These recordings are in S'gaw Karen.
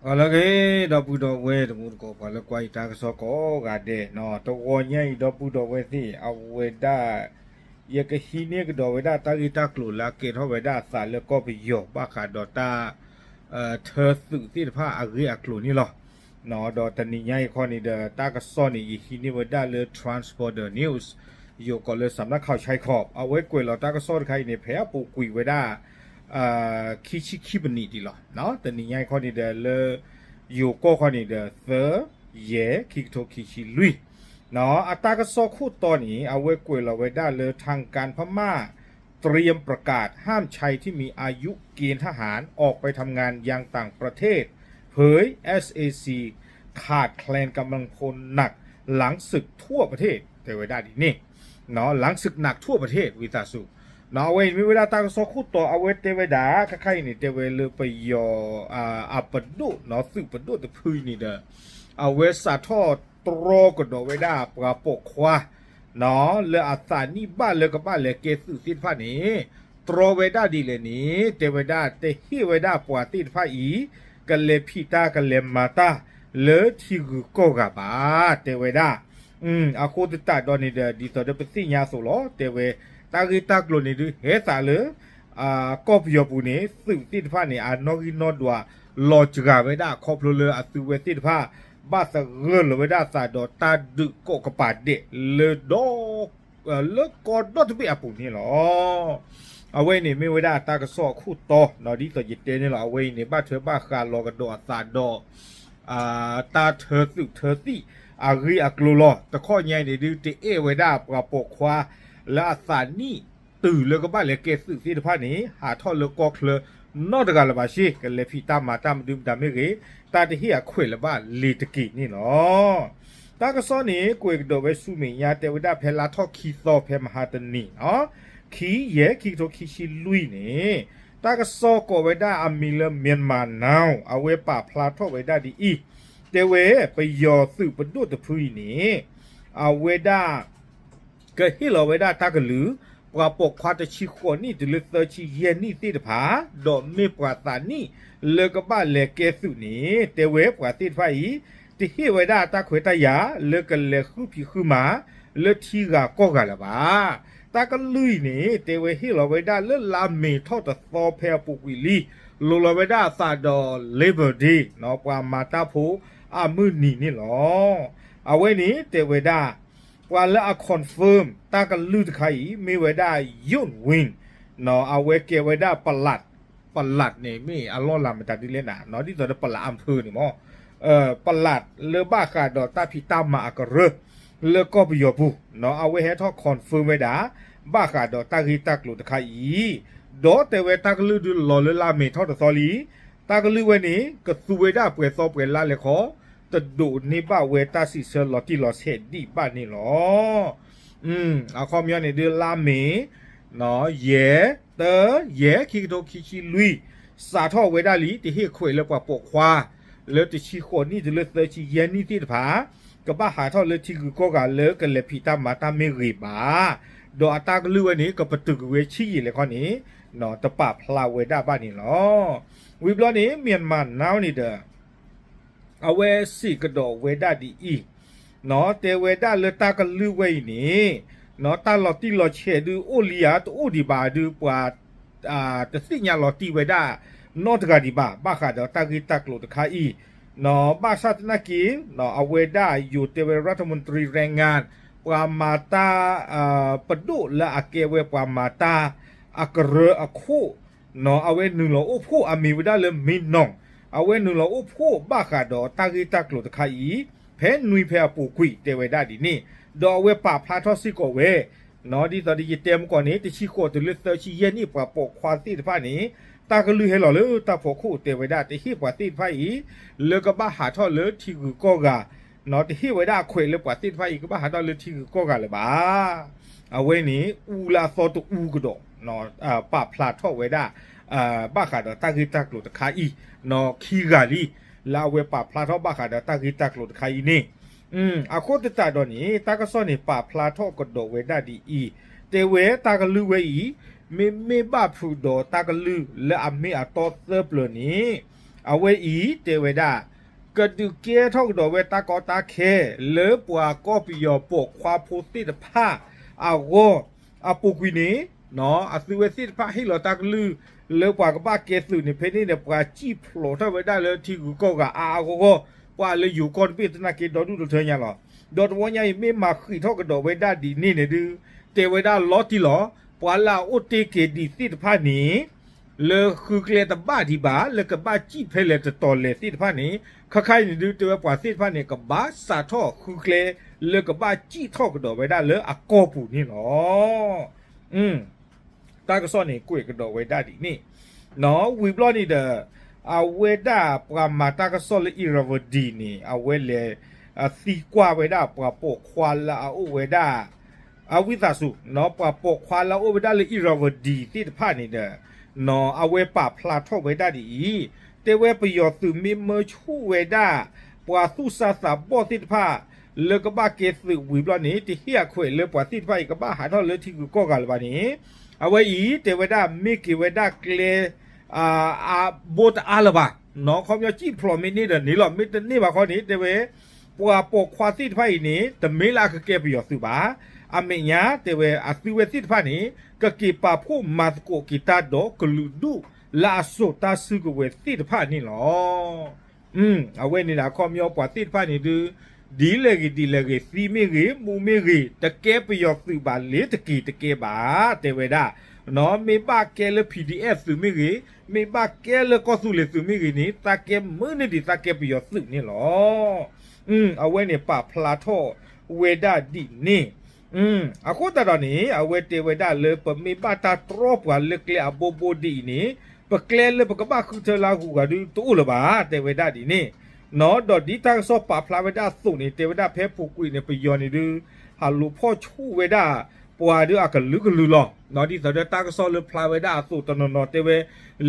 ပှၤလၢအဂ့ၤ ဒီပုၢ်ဒီဝဲၢ်တံၤသကိး ပှၤလၢကွၢ်ယတၢ်ကစီၣ်ကိးဂၤဒဲးနီၤ, တဂီၤညါအံၤ ဒီပုၢ်ဒီဝဲၢ်သ့ၣ် အဝဲဒၣ် ယကဟံးန့ၢ်ကဒီးဝဲဒၣ်တၢ်ဂ့ၢ်တၢ်ကျိၤလၢအကဲထီၣ်ဝဲဒၣ်အသးလၢကီၢ်ပယီၤ ဘၣ်ဃးဒီးတၢ် ထၢသုးသ့ၣ်တဖၣ်အဂ့ၢ်အကျိၤန့ၣ်လီၤ. ဒီးတနံၤညါအံၤခီန့ၣ်ဒီး တၢ်ကစီၣ်န့ၣ် ယဟံးန့ၢ်ဝဲဒၣ်လၢ Transborder News ယိၤကိးလၢ สำนักข่าวชายขอบ အဝဲကွဲးလီၤတၢ်ကစီၣ်တခါအံၤန့ၣ် ဖဲအပူၤကွံာ်ဝဲဒၣ် ခံဆံခံပနံးဒံးလီၤ. တနံၤညါအံၤခီန့ၣ်ဒီး လၢယိၤကီၢ်ခီန့ၣ်ဒီး သၢ ယဲၢ် ခံကထိခံဆံလွံၢ် အတၢ်ကစီၣ်ခိၣ်တီန့ၣ် အဝဲကွဲးလီၤဝဲဒၣ်လၢ ทางการพม่า เตรียมประกาศห้ามชายที่มีอายุเกณฑ์ทหารออกไปทำงานยังต่างประเทศ เผย เอสเอซี ขาดแคลนกำลังพลหนักหลังศึกทั่วประเทศ တဲဝဲဒၣ်ဒ်န့ၣ် หลังศึกหนักทั่วประเทศ ဝံသးစူၤ အဝဲအံၤမ့ၢ်ဝဲဒၣ်တၢ်ကစီၣ်ခိၣ်တီ အဝဲတဲဝဲဒၣ် ခဲခါအံၤန့ၣ် တဲဝဲလၢပယီၤ အပဒိၣ် သုးပဒိၣ်တဖုအံၤန့ၣ်ဒီး အဝဲစးထီၣ်တြီကဒီးဝဲဒၣ်ပှၤပိာ်ခွါ လၢအသးနံၣ်ဘၣ်လၢကဘၣ်လဲၤကဲသုးသ့ၣ်တဖၣ်န့ၣ် တြီဝဲဒၣ်ဒ်လဲၣ်န့ၣ် တဲဝဲဒၣ်တဟ့ၣ်ဝဲဒၣ်ပှၤသ့ၣ်တဖၣ်အံၤ ကလဲၤဖံးတၢ်ကလဲၤမၤတၢ် လၢထံဂုၤကီၢ်ဂၤဘၣ် တဲဝဲဒၣ် အဃိသတးဒီးန့ၣ်ဒီး ဒ်သိးဒီးပသ့ၣ်ညါအသိးလီၤ တဲဝဲ တၢ်ဂ့ၢ်တၢ်ကျိၤန့ၣ်ဒုးဟဲသးလၢ ကီၢ်ပယီၤပူၤန့ၣ် သုးသ့ၣ်တဖၣ်န့ၣ် အနီၣ်ဂံၢ်နီၣ်ဒွး လီၤစှၤဝဲဒၣ် ခီဖျိလၢအသုဝဲသ့ၣ်တဖၣ် ဘၣ်သဂၢၢ်လီၤဝဲဒၣ်အသးဒီးတၢ်ဒုးကိးကပၤဒဲး လၢဒီ လၢကီၢ်ဒီတဘ့ၣ်အပူၤန့ၣ်လီၤ. အဝဲအံၤန့ၣ်မ့ၢ်ဝဲဒၣ်တၢ်ကစီၣ်အခိၣ်တီ ဒ်သိးယတဲန့ၣ်လီၤ. အဝဲအံၤန့ၣ် ဘၣ်ထွဲဘၣ်ဃးလီၤကဒီးအသးဒီး တၢ်ထၢသုးထၢသံၣ်အဂ့ၢ်အကျိၤလီၤ. တခီညါအံၤန့ၣ်ဒုး တအဲၣ်ဝဲဒၣ်ပှၤပိာ်ခွါ လၢအသးနံၣ်တုၤလၢကဘၣ်လဲၤကဲသုးသ့ၣ်တဖၣ်န့ၣ် ဟးထီၣ်လၢကီၢ်ချၢ နီတဂၤလၢၤဘၣ်ရှ့ ကလဲၤဖံးတၢ်မၤတၢ်မနုၤမတၤမ့ၢ်ဂ့ၤ တၢ်တဟ့ၣ်အခွဲးလၢၤဘၣ်လ့ၤတက့ၢ်န့ၣ်လီၤ. တၢ်ကစီၣ်န့ၣ် ကွဲးကဒီးဝဲဆူမဲာ်ညါ တဲဝဲဒၣ်ဖဲလါထီၣ်ခံသီ ဖဲမဟါတနံၤ ခံ ယဲၢ် ခံကထိခံဆံလွံၢ်န့ၣ် တၢ်ကစီၣ်ကိးဝဲဒၣ်အမံၤလၢ Myanmar Now အဝဲပာ်ဖျါထီၣ်ဝဲဒၣ်ဒ်အံၤ, တဲဝဲ ပယီၤသုးပဒိၣ်တဖုအံၤန့ၣ် အဝဲဒၣ် ကဟ့ၣ်လီၤဝဲဒၣ်တၢ်ကလုၢ် ပှၤပိာ်ခွါတဆံဃိးနံၣ်တုၤလၢသၢဆံယဲၢ်နံၣ်သ့ၣ်တဖၣ် ဒီးမ့ၢ်ပှၤသးနံၣ်လၢကဘၣ်လဲၤကဲသုးန့ၣ် တဲဝဲပှၤသ့ၣ်တဖၣ်အံၤ တဟ့ၣ်ဝဲဒၣ်တၢ်ခွဲးတၢ်ယာ်လၢကလဲၤဃုဖံးဃုမၤ လၢထံဂၤကီၢ်ဂၤလၢၤဘၣ်. တၢ်ကလုၢ်အံၤန့ၣ် တဲဝဲဟ့ၣ်လီၤဝဲဒၣ်လၢလါမ့ၤထီၣ်တသီဖဲအပူၤကွံာ်လံ, လိၤလီၤဝဲဒၣ်အသးဒီး Labor Day ပှၤမၤတၢ်ဖိအမုၢ်နံၤန့ၣ်လီၤ. အဝဲန့ၣ်တဲဝဲဒၣ် ပှၤလၢအ confirm တၢ်ကလုၢ်တခါအံၤ မ့ၢ်ဝဲဒၣ် Yun Win အဝဲကဲဝဲဒၣ် ပလး ပလးန့ၣ် မ့ၢ်အလီၢ်လၤမတၤဒ်လဲၣ်နၤ ဒ်သိးဒီးပလးအဖၢန့ၣ်မ့ၢ် ပလးလၢဘၣ်ဃးဒီးတၢ်ဖံးတၢ်မၤအကရၢ လၢကီၢ်ပယီၤပူၤ အဝဲဟဲထီၣ် confirm ဝဲဒၣ် ဘၣ်ဃးဒီးတၢ်ဂ့ၢ်တၢ်ကျိၤတခါအံၤ, ဒီးတဲဝဲတၢ်ကလုၢ်ဒုးလီၤလၢလါမ့ၤထီၣ်တသီလံ. တၢ်ကလုၢ်ဝဲန့ၣ် ကသူဝဲဒၣ်ပှဲၤသီပှဲၤလါလဲၣ်ခီ, တဒိးန့ၢ်ဘၣ်ဝဲတၢ်စံးဆၢလီၤတံၢ်လီၤဆဲးဒံးဘၣ်န့ၣ်လီၤ. အခီပညီန့ၣ်ဒုးလါမ့ၤ ယဲၢ် တၢ ယဲၢ် ခံကထိခံဆံလွံၢ် စးထီၣ်ဝဲဒၣ်လံ တဟ့ၣ်ခွဲးလၢပှၤပိာ်ခွါ လၢတဆံဃိးနံၣ်တုၤလၢသၢဆံယဲၢ်နံၣ်သ့ၣ်တဖၣ် ကဘၣ်ဟးထီၣ်လၢထံဂုၤကီၢ်ဂၤလၢကလဲၤဖံးတၢ်မၤတၢ်မ့ၢ်ဂ့ၤဘၣ်. ဒီးအတၢ်ကလုၢ်ဝဲန့ၣ် ကပတုာ်ကွံာ်ဝဲဆံးယံာ်လဲၣ်ခီန့ၣ် တပာ်ဖျါဝဲဒၣ်ဘၣ်န့ၣ်လီၤ. ဝံၤဘျီန့ၣ် Myanmar Now န့ၣ်ဒီး အဝဲစံးကဒီးဝဲဒၣ်ဒ်အံၤ, တဲဝဲဒၣ်လၢတၢ်ကလုၢ်ဝဲအံၤန့ၣ် တၢ်လီၤတံၢ်လီၤဆဲးဒုးအိၣ်လံဧါ တအိၣ်ဒံးဘၣ်ဒုး ပှၤ တသ့ၣ်ညါလီၤတံၢ်ဝဲဒၣ်နီတဂၤဒံးဘၣ် ဘၣ်ဃးဒီးတၢ်ဂ့ၢ်တၢ်ကျိၤတခါအံၤ, ဘၣ်ဆၣ်သနာ်က့ အဝဲဒၣ်ယိၤတဲဝဲ รัฐมนตรีแรงงาน ပှၤမၤတၢ် ပဒိၣ်လၢအကဲဝဲပှၤမၤတၢ်အကရၢအခိၣ် အဝဲနုာ်လီၤအိၣ်ဖှိၣ်အမံၤဝဲဒၣ်လၢ Min Aung အဝဲနုာ်လီၤအိၣ်ဖှိၣ်ဘၣ်ဃးဒီးတၢ်ဂ့ၢ်တၢ်ကျိၤတခါအံၤ ဖဲနွံဖဲအပူၤကွံာ်တဲဝဲဒၣ်ဒ်န့ၣ်, ဒီးအဝဲပာ်ဖျါထီၣ်စ့ၢ်ကီးဝဲ ဒ်သိးဒီးယတဲမကီၢ်န့ၣ် တဆံဃိးတုၤလၢသၢဆံယဲၢ်နံၣ်ပှၤပိာ်ခွါသ့ၣ်တဖၣ်န့ၣ် တၢ်ကလုၢ်ဟဲလီၤလၢတၢ်ဖီခိၣ်တဲဝဲဒၣ် တဟ့ၣ်ပှၤသ့ၣ်တဖၣ်အံၤ လၢကဘၣ်ဟးထီၣ်လၢထံဂုၤကီၢ်ဂၤ တဟ့ၣ်ဝဲဒၣ်အခွဲးလၢပှၤသ့ၣ်တဖၣ်အံၤ ကဘၣ်ဟးထီၣ်လၢထံဂုၤကီၢ်ဂၤလၢၤဘၣ်. အဝဲန့ၣ် အူလၢအသီတအူကဒီး ပာ်ဖျါထီၣ်ဝဲဒၣ် ဘၣ်ဃးဒီးတၢ်ဂ့ၢ်တၢ်ကျိၤတခါအံၤ ခံဂၤလံ လၢအဝဲပာ်ဖျါထီၣ်ဘၣ်ဃးဒီးတၢ်ဂ့ၢ်တၢ်ကျိၤတခါအံၤန့ၣ်, အဃိသတးဒီးန့ၣ် တၢ်ကစီၣ်န့ၣ် ပာ်ဖျါထီၣ်ကဒီးဝဲဒၣ်ဒ်အံၤ, တဲဝဲတၢ်ကလုၢ်ဝဲအံၤ မ့မ့ၢ်ဘၣ်ဖုးဒီးတၢ်ကလုၢ်လၢအမ့ၢ်အတီသၢပျၢၤန့ၣ် အဝဲအံၤတဲဝဲဒၣ် ကဒုးကဲထီၣ်ကဒီးဝဲတၢ်ကီတၢ်ခဲ လၢပှၤကီၢ်ပယီၤပိာ်ခွါဖိသ့ၣ်တဖၣ်အဂီၢ် အပူၤကွံာ်န့ၣ် အသုဝဲသ့ၣ်တဖၣ်ဟ့ၣ်လီၤတၢ်ကလုၢ် လၢပှၤကဘၣ်ကဲသုးန့ၣ် ဖဲန့ၣ်န့ၣ် ပှၤစံၣ်ဖျိးထီၣ်ဝဲဒၣ်လၢထံဂုၤကီၢ်ဂၤအါအါဂီၢ်ဂီၢ် ပှၤလၢယိၤကီၢ်တဘ့ၣ်သနာ်က့ဒီဒူၣ်ဒီထၢညါလီၤ. ဒီးတဝီညါအံၤမ့ၢ်မၤဃံးထီၣ်ကဒီးဝဲဒၣ်ဒ်န့ၣ်န့ၣ်ဒု တဲဝဲဒၣ်လီၤတံၢ်လီၤ ပှၤလၢအအိၣ်တ့ၢ်က့ၤဒံးသ့ၣ်တဖၣ်န့ၣ် လၢဃုကျဲတဘၣ်ဒံးဘၣ် လၢကဘၣ်စံၣ်ဖဲလဲၣ်တတီၤလဲၣ်သ့ၣ်တဖၣ်န့ၣ် ခါခါအံၤန့ၣ်ဒု တဲဝဲပှၤသ့ၣ်တဖၣ်န့ၣ် ကဘၣ်စးထီၣ်ဃုကျဲ လၢကဘၣ်စံၣ်ထီၣ်ကဒီးဝဲဒၣ်လၢအကီၢ်ပူၤန့ၣ်လီၤ. တၢ်ကစီၣ်န့ၣ်ကွဲးကဒီးဝဲဒၣ်ဒ်န့ၣ် ဝံၤဘျီန့ၣ်ဒီး အဝဲဒၣ်ပှၤမၤတၢ်ကစီၣ်လၢ Irrawaddy န့ၣ် အဝဲလဲၤသံကွၢ်ဝဲဒၣ်ပှၤပိာ်ခွါလၢအအိၣ်ဝဲဒၣ် အဝံသးစူၤ ပှၤပိာ်ခွါလၢအအိၣ်ဝဲဒၣ်လၢ Irrawaddy သ့ၣ်တဖၣ်န့ၣ်ဒီး အဝဲပာ်ဖျါထီၣ်ဝဲဒၣ်ဒ်အံၤ တဲဝဲပယီၤသုးမ့ၢ်မၢဆူၣ်ဝဲဒၣ် ပှၤသူၣ်စၢ်သးဘီၣ်သ့ၣ်တဖၣ် လၢကဘၣ်ကဲသုးဝံၤဘျီန့ၣ် တဟ့ၣ်အခွဲးလၢပှၤသ့ၣ်တဖၣ်အံၤကဘၣ်ဟးထီၣ်လၢထံဂုၤကီၢ်ဂၤလၢၤဘၣ်န့ၣ် အဝဲအံၤတဲဝဲဒၣ်မ့ၢ်က့ၤဝဲဒၣ်ကျဲ အဘိတအါလၢၤဘၣ် ခီပညီစံၣ်ဖျိးမ့ၢ်န့ၢ်ဒီးန့ၣ်လီၤ မ့ၢ်တန့ၢ်ဘၣ်ခီန့ၣ် တဲဝဲ ပှၤပိာ်ခွါသ့ၣ်တဖၣ်အံၤန့ၣ် တမ့ၢ်လၢအကကဲပယီၤသုးဘၣ်. အမဲာ်ညါတဲဝဲအသုဝဲသ့ၣ်တဖၣ်န့ၣ် ကက့ၤပာ်ဖှိၣ်မၤသကိးက့ၤတၢ်ဒီးကလုာ်ဒူၣ်လၢအစိာ်တၢ်စုကဝဲၤသ့ၣ်တဖၣ်န့ၣ်လီၤ. အဝဲန့ၣ်ဒီးအခီပညီပှၤသ့ၣ်တဖၣ်န့ၣ်ဒု ဒ်လဲၣ်ဂ့ၤဒ်လဲၣ်ဂ့ၤ သံမ့ၢ်ဂ့ၤ မူမ့ၢ်ဂ့ၤ တကဲပယီၤသုးဘၣ်လၢတက့ၤတကဲဘၣ် တဲဝဲဒၣ် မ့ၢ်ဘၣ်ကဲလၢ P D F သုးမ့ၢ်ဂ့ၤ မ့ၢ်ဘၣ်ကဲလၢကီၢ်သူလ့ၤသုးမ့ၢ်ဂ့ၤန့ၣ် သးကဲမုာ်န့ၢ်ဒံးသးကဲပယီၤသုးန့ၣ်လီၤ. အဝဲန့ၣ်ပာ်ဖျါထီၣ်ဝဲဒၣ်ဒ်န့ၣ် အဃိသတးဒီးန့ၣ် အဝဲတဲဝဲဒၣ်လၢပမ့ၢ်ဘၣ်တၢ်တြီပှၤလၢကျဲအဘိဘိဒ်အံၤန့ၣ် ပကျဲလၢပကဘၣ်ဃုထၢလၢအဂုၤအဂၤဒုတအိၣ်လၢၤဘၣ် တဲဝဲဒၣ်ဒ်န့ၣ် ဒီးဒ်တၢ်ကစီၣ်ပာ်ဖျါဝဲဒၣ်အသိးန့ၣ် တဲဝဲဒၣ်ဖဲပူၤကွံာ်န့ၣ် ပယီၤန့ၣ်ဒု ဟးလိာ်ဖီၣ်ဆူၣ်ဝဲဒၣ် ပှၤဒုအကလုာ်ကလုာ်လီၤ. ဒ်သိးဒီးတၢ်ကစီၣ်လၢဖျါဝဲဒၣ်အသိးတနီၤနီၤတဲဝဲ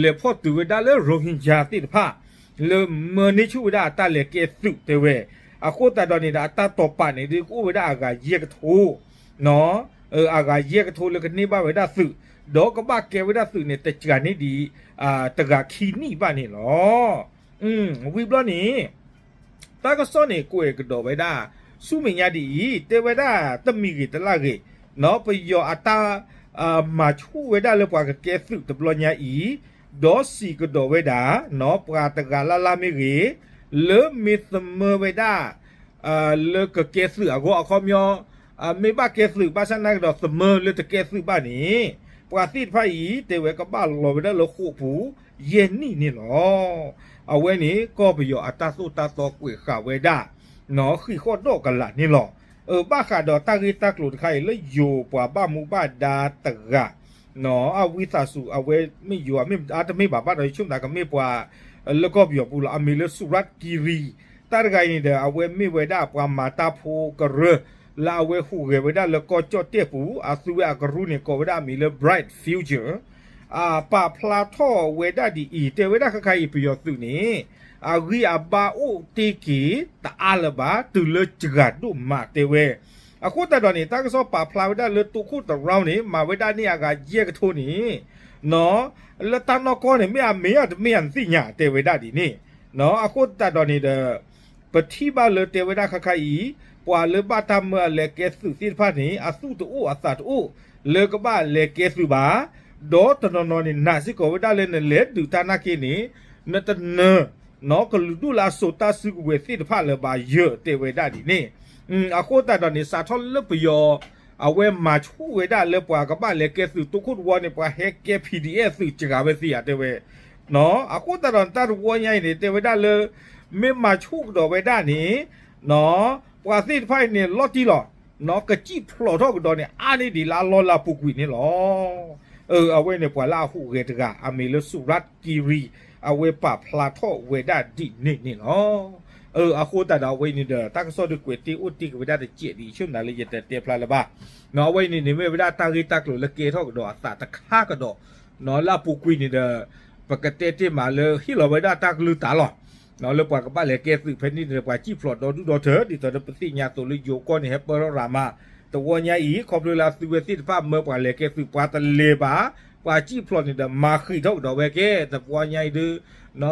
လဲၤဖီၣ်တုၤဝဲဒၣ်လၢ Rohingya သ့ၣ်တဖၣ် လၢမၢန့ၢ်ဆူၣ်ဝဲဒၣ်အတၢ်လဲၤကဲသုးတဲဝဲ အဃိသတးဒီးန့ၣ်ဒီးအတၢ်တိာ်ပာ်န့ၣ်ဒုကအိၣ်ဝဲဒၣ်အဂၤယဲၢ်ကထိ အဂၤယဲၢ်ကထိလၢကန့ၢ်ဘၣ်ဝဲဒၣ်သုး ဒီးကဘၣ်ကဲဝဲဒၣ်သုးန့ၣ် တစှၤန့ၢ်ဒံး တဂၤခံနံၣ်ဘၣ်န့ၣ်လီၤ. ဝံၤဘျီန့ၣ် တၢ်ကစီၣ်န့ၣ်ကွဲးကဒီးဝဲဒၣ် ဆူမဲာ်ညါဒ်အံၤ တဲဝဲဒၣ်တမံၤဂ့ၤတလၢ်ဂ့ၤ ပယီၤအတၢ် မၤဆူၣ်ဝဲဒၣ်လၢပှၤကကဲသုးတဘျီညါအံၤ ဒီးစံးကဒီးဝဲဒၣ် ပှၤတဂၤလၢ်လၢ်မ့ၢ်ဂ့ၤ လၢမ့ၢ်သမၢဝဲဒၣ် လၢကကဲသုးအဂီၢ်အခီပညီ မ့ၢ်ဘၣ်ကဲသုးဘၣ်ဆၣ်နာ်ကဒီးသမၢလၢတကဲသုးဘၣ်န့ၣ် ပှၤသ့ၣ်တဖၣ်အံၤ တဲဝဲကဘၣ်လီၤဝဲဒၣ်လၢဃိာ်ပူၤ ယဲၢ်နံၣ်န့ၣ်လီၤ. အဝဲန့ၣ် ကီၢ်ပယီၤအတၢ်သိၣ်တၢ်သီကွဲးဃာ်ဝဲဒၣ် ဃံးဃီၣ်ဒီးကလာ်န့ၣ်လီၤ. ဘၣ်ဃးဒီးတၢ်ဂ့ၢ်တၢ်ကျိၤတခါအံၤ လၢယိၤပှၤဘၣ်မူဘၣ်ဒါတဂၤ အဝံသးစူၤ အဝဲမ့ၢ်ယိၤ အတမ့ၢ်ဘၣ်ဘၣ်ဒီး ယဆိကမိၣ်သးကမ့ၢ်ပှၤ လၢကီၢ်ပယီၤပူၤလီၤ. အမံၤလၢ Surat Kiri တၢ်တဂၤအံၤန့ၣ်ဒီး အဝဲမ့ၢ်ဝဲဒၣ်ပှၤမၤတၢ်ဖိကရၢ လၢအဝဲဟူးဂဲၤဝဲဒၣ်လၢကီၢ်ကၠီၣ်တဲၣ်ပူၤ အသုဝဲအကရူၢ်န့ၣ် ကိးဝဲဒၣ်အမံၤလၢ Bright Future ပာ်ဖျါထီၣ်ဝဲဒၣ်ဒ်အံၤ တဲဝဲဒၣ်ခဲခါအံၤ ပယီၤသုးန့ၣ် အဂံၢ်အဘါအိၣ်တ့ၢ်က့ၤတအါလၢၤဘၣ် တုၤလၢစှၤဒိၣ်မးတဲဝဲ. အဃိသတးဒီးန့ၣ် တၢ်ကစီၣ်ပာ်ဖျါဝဲဒၣ်လၢတိခိၣ်တရၢန့ၣ် မၤဝဲဒၣ်န့ၢ်အဂၤယဲၢ်ကထိန့ၣ် လၢတၢ်နီၢ်ကီၢ်န့ၣ် မ့ၢ်အမ့ၢ်ဧါတမ့ၢ်ဧါနသ့ၣ်ညါ တဲဝဲဒၣ်ဒ်န့ၣ်. အဃိသတးဒီးန့ၣ်ဒီး ပထံၣ်ဘၣ်လၢတဲဝဲဒၣ်ခဲခါအံၤ ပှၤလၢဘၣ်တၢ်မၢအလဲၤကဲသုးသ့ၣ်တဖၣ်န့ၣ် အသူၣ်တအိၣ်အသးတအိၣ် လၢကဘၣ်လဲၤကဲသုးဘၣ်. ဒီးတနီၤနီၤန့ၣ် နာ်စ့ၢ်ကီးဝဲဒၣ်လၢနလဲၤဒုးတၢ်နာ်က့န့ၣ် နတနၢၤ ကလုာ်ဒူၣ်လၢအစိာ်တၢ်စုကဝဲၤသ့ၣ်တဖၣ်လၢၤဘၣ်ယဲၢ် တဲဝဲဒၣ်ဒ်န့ၣ်. အဃိသတးဒီးန့ၣ် စးထီၣ်လၢပယီၤ အဝဲမၤဆူၣ်ဝဲဒၣ်လၢပှၤကဘၣ်လဲၤကဲသုးတိခိၣ်တဝီန့ၣ် ပှၤဟဲကဲ P D F သုးစှၤဝဲသ့ဧါတဲဝဲ. အဃိသတးဒီးတၢ်တဝီညါအံၤန့ၣ် တဲဝဲဒၣ်လၢ မ့ၢ်မၤဆူၣ်ကဒီးဝဲဒၣ်န့ၣ် ပှၤသ့ၣ်တဖၣ်အံၤန့ၣ် လီၤတံၢ်လီၤ ကစံၣ်ဖျိးထီၣ်ကဒီးန့ၣ် အါန့ၢ်ဒံးလၢအလီၢ်လၢအပူၤကွံာ်န့ၣ်လီၤ. အဝဲန့ၣ်ပှၤလၢအဟူးဂဲၤတဂၤ အမံၤလၢ Surat Kiri အဝဲပာ်ဖျါထီၣ်ဝဲဒၣ်ဒ်န့ၣ်န့ၣ်လီၤ. အဃိသတးဒီးအဝဲအံၤန့ၣ်ဒီး တၢ်ကစီၣ်ဒုးကွဲးတ့ၢ်အိၣ်တ့ၢ်က့ၤဝဲဒၣ်တစဲးဒ်အံၤ ဆိကမိၣ်လၢယတတဲဖျါလၢၤဘၣ်. အဝဲအံၤန့ၣ်န့ၣ် မ့ၢ်ဝဲဒၣ်တၢ်ဂ့ၢ်တၢ်ကျိၤလၢကဲထီၣ်ကဒီးအသးတခါကဒီး လၢအပူၤကွံာ်န့ၣ်ဒီး ပကတဲတ့ၢ်မးလၢဟ့ၣ်လီၤဝဲဒၣ်တၢ်ကလုၢ်တၢ်လီၤ. လၢပှၤကဘၣ်လဲၤကဲသုးဖဲန့ၣ်န့ၣ် ပှၤစံၣ်ဖျိးဒီဒူၣ်ဒီထၢ ဒ်သိးဒီးပသ့ၣ်ညါအသိးလၢယိၤကီၢ်န့ၣ် ဟဲပၢထီၣ်ရၤမး တဝီညါအံၤ ခီဖျိလၢအသုဝဲသ့ၣ်တဖၣ်မၢပှၤလဲၤကဲသုး ပှၤတလဲၤဘၣ် ပှၤစံၣ်ဖျိးန့ၣ်ဒီး မၤဃံးထီၣ်ကဒီးဝဲကဲ တပှၤညါအံၤဒုး,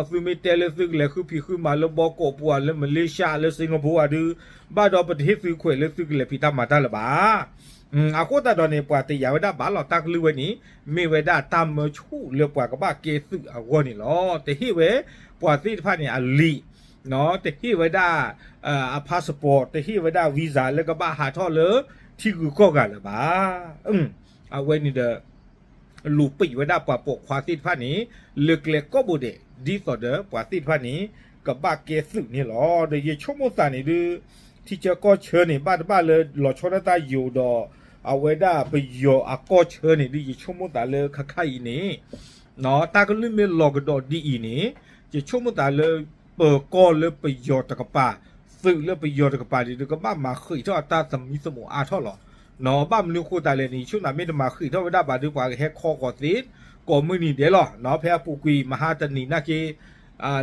သုမ့ၢ်တဲလၢသုကလဲၤဃုဖံးဃုမၤလၢဘီကီးပူၤဧါ လၢမလ့ၡၢၣ် လၢစ့ၣ်ကပူၤဧါဒုး, ဘၣ်ဒီးပတဟ့ၣ်သုခွဲးလၢသုကလဲၤဖံးတၢ်မၤတၢ်လၢၤဘၣ်. အဃိသတးဒီးန့ၣ် ပှၤတယာ်ဝဲဒၣ်ဘၣ်လီၤ တၢ်ကလုၢ်ဝဲန့ၣ် မ့ၢ်ဝဲဒၣ်တၢ်မၢဆူၣ်လၢပှၤကဘၣ်ကဲသုးအဂီၢ်န့ၣ်လီၤ. တဟ့ၣ်ဝဲပှၤသ့ၣ်တဖၣ်န့ၣ် အလံာ်, တဟ့ၣ်ဝဲဒၣ် အ passport တဟ့ၣ်ဝဲဒၣ် visa လၢကဘၣ်ဟးထီၣ်လၢထံဂုၤကီၢ်ဂၤလၢၤဘၣ်. အဝဲန့ၣ်ဒီး လူၤပံာ်ဝဲဒၣ်ပှၤပိာ်ခွါသ့ၣ်တဖၣ်န့ၣ် လၢကျဲကိးဘိဒဲး ဒ်သိးဒီးပှၤသ့ၣ်တဖၣ်န့ၣ် ကဘၣ်ကဲသုးန့ၣ်လီၤ. ဒီးယဆိကမိၣ်သးန့ၣ်ဒုး ထံဆၢကီၢ်ဆၢန့ၣ် ဘၣ်တဘၣ်လၢလီၤဆီဒၣ်တၢ်ယိာ်ဒီး အဝဲဒၣ်ပယီၤအကီၢ်ဆၢန့ၣ်ဒုး ယဆိကမိၣ်သးလၢခါခါအံၤန့ၣ် တၢ်ကလုၢ်မ့ၢ်လီၤကဒီးဒ်အံၤန့ၣ် ယဆိကမိၣ်သးလၢ ပၢၤကီၢ်လၢပယီၤတကပၤ, သုးလၢပယီၤတကပၤန့ၣ်ဒုး ကဘၣ်မၤဃံးထီၣ်အတၢ်သမံသမိးအါထီၣ်လီၤ. ဘၣ်မနုၤအဃိသတးလဲၣ်န့ၣ် ယဆိကမိၣ်သးမ့ၢ်တမၤဃံးထီၣ်ဝဲဒၣ်ဘၣ်ဒုး ပှၤကဟဲခီဃီၤသ့ ကိးမုၢ်နံၤဒဲးလီၤ. ဖဲအပူၤကွံာ်မဟါတနံၤနာ်က့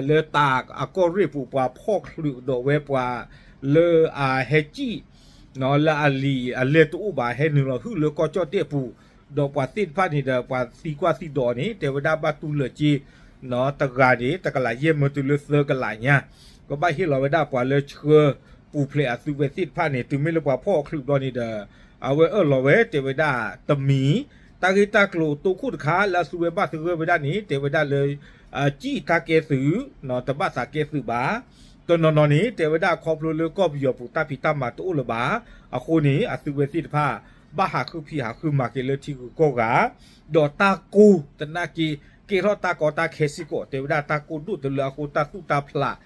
လၢတၢ်အကီၢ်ရ့ၣ်ပူၤ ပှၤဖီၣ်ချုးကဒီးဝဲပှၤလၢအဟဲစံၣ် လၢအလံာ်အလဲၢ်တအိၣ်ဘၣ် ဟဲနုာ်လီၤဟုၣ်လၢကီၢ်ကၠီၣ်တဲၣ်ပူၤ, ဒီးပှၤသ့ၣ်တဖၣ်န့ၣ်ဒီး ပှၤသံကွၢ်သံဒိးန့ၣ် တဲဝဲဒၣ်ဘၣ်တူၢ်လၢာ်က့ တဂၤန့ၣ် တကလးယဲၢ်မၢတုၤလၢသၢကလးညါ, ကဘၣ်ဟ့ၣ်လီၤဝဲဒၣ်ပှၤလၢဆှၢပူၤဖျဲးအသုဝဲသ့ၣ်တဖၣ်န့ၣ် တုၤမ့ၢ်လၢပှၤဖီၣ်ချုးဘျီန့ၣ်ဒီး အဝဲအၢၣ်လီၤဝဲတဲဝဲဒၣ်တမံၤ တၢ်ဂ့ၢ်တၢ်ကျိၤတိခိၣ်တခါ လၢအသုဝဲဘၣ်သဂၢၢ်ဝဲဒၣ်န့ၣ် တဲဝဲဒၣ်လၢ စံၣ်တၢ်ကဲသုး တဘၣ်သးကဲသုးဘၣ်. တနီၤနီၤန့ၣ် တဲဝဲဒၣ်ခီဖျိလၢကီၢ်ပယီၤပူၤတၢ်ဖံးတၢ်မၤတအိၣ်လၢၤဘၣ်. အဃိန့ၣ် အသုဝဲသ့ၣ်တဖၣ် ဘၣ်ဟးဃုဖံးဟးဃုမၤက့ၤလၢထံဂုၤကီၢ်ဂၤ, ဒီးတၢ်ကိၢ်သနာ်က့ ကဲထီၣ်တၢ်ကီတၢ်ခဲစ့ၢ်ကီး တဲဝဲဒၣ်တၢ်ကိၢ်ဒိၣ်တလၢအဃိတၢ်သူၣ်တၢ်ဖျး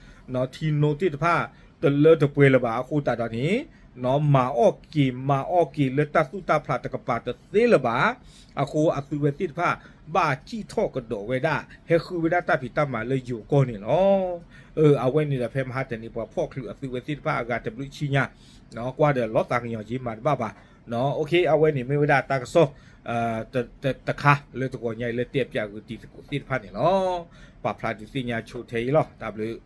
ထံနိသ့ၣ်တဖၣ် တလၢတပှဲၤလၢၤဘၣ်. အဃိသတးဒီးန့ၣ် မၤအီၣ်က့ၤမၤအီၣ်က့ၤလၢတၢ်သူၣ်တၢ်ဖျးတကပၤတသ့လၢၤဘၣ်. အဃိအသုဝဲသ့ၣ်တဖၣ် ဘၣ်စံၣ်ထီၣ်ကဒီးဝဲဒၣ် ဟဲဃုဝဲဒၣ်တၢ်ဖံးတၢ်မၤလၢယိၤကီၢ်န့ၣ်လီၤ. အဝဲန့ၣ်ဒီးဖဲမဟါတနံၤ ပှၤဖီၣ်ချုးအသုဝဲသ့ၣ်တဖၣ်အဂၤတဘျုးဆံညါ ကွၢ်ဒီးလီၤသးကညီၤက့ၤမၤတဘၣ်ဘၣ်. အဝဲန့ၣ်မ့ၢ်ဝဲဒၣ်တၢ်ကစီၣ် တခါလၢတဂီၤညါအံၤလၢတဲပၠးဂုာ်တံၤသကိးသ့ၣ်တဖၣ်န့ၣ်လီၤ. ပာ်ဖျါဒုးသ့ၣ်ညါဆိထဲအံၤလီၤ. တၢ်ဘျုး